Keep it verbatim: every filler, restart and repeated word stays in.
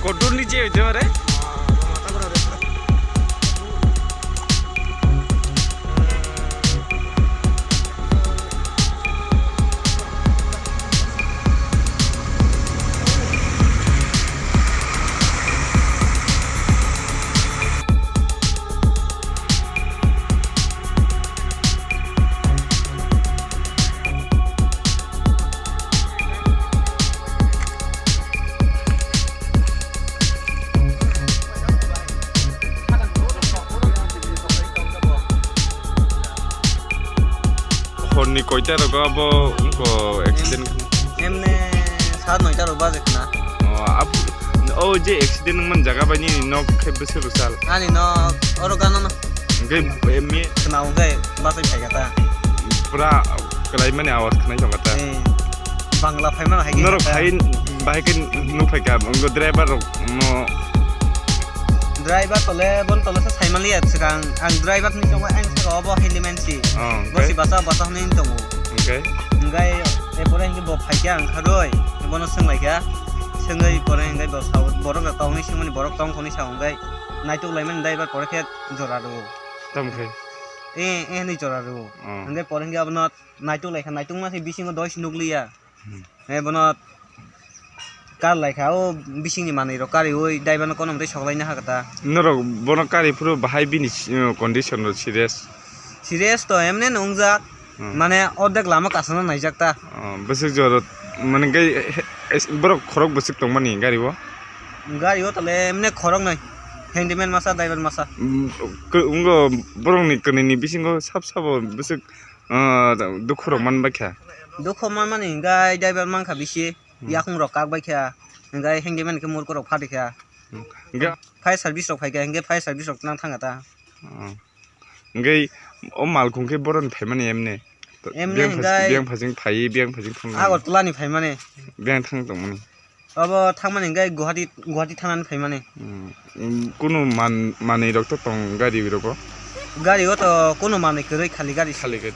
Kotor niche hoite pare. Horni koita rogo abo wngkha accident? Emne saat noita rok baje khna. O, ab-, o je accident wngmani jaga bai nini nok khe bwswk rwchal? Ani nok oro gana no. Hwnkhe emni? Khna hwnkhe bachai phaikha ta. Pura kwlaimani awas khwnai tongkha ta. Eh, Bangla phaimano hai khe norok kha ta. Phai bahai khe nuk phaikha, wngkha driver rok no. Driver tole, bon tole sa saimaliya swkang. Ang driver ni tongo, ang saka obo handyman si. Oh, bo si okay. Basa, basa hwnwi tongo. Okay. Hingkai, e pore hingke bo phaikha ang kharoi, bono swnglaikha. Swngwi pore hingke bo sao, borok rok tongni swngmani borok tong thoni sao hingkai. Naituk laimani driver pore khe jora rwo. Tamo khe? E, e hwnwi jora rwo. Oh. Hingke pore hingke abono naituk laikha, naituk ma se bisingo doi se nukliya. Hmm. Eh, bono kar laikha, o bisingni manwi rok kariwi driver no kono mwtai soklaina hakha ta. Norok bono kari phuru bahai bini si-, uh, condition rok serious? Serious to emne no wngjak. Hmm. Mane ordek lama kasano naijak ta. Oh, bwswk jora, mane gai, he, he, borok khorok bwswk tongmani gari o? Gari o tole emne khorok nai. Handyman masa, driver masa. Mm, kw-, wngkha borokni kwnwini bisingo sab sabo bwswk Ah, dukhu rok man bai kha. Dukhu man mani hingkai driver man kha bisi, hmm, yakung rok kak bai kha, hingkai handyman khe murko rok phadi kha. Hmm. Hingke fire service rok phai kha, hingke fire service rok nang thang kha ta. Oh. Hingke o malkhung khe boroni phaimani emne. Emne biyang phas-, hingkai biyang phasing phai, biyang phasing thang. Agartala ni phaimani. Biyang thang tongmani. Obo thangmani hingke Guwahati, Guwahati thanani phaimani. Hmm. Kunu man-, manwi rok to tong gari rogo? Gari o to kunu manwi kwrwi, khali gari. Khali gari.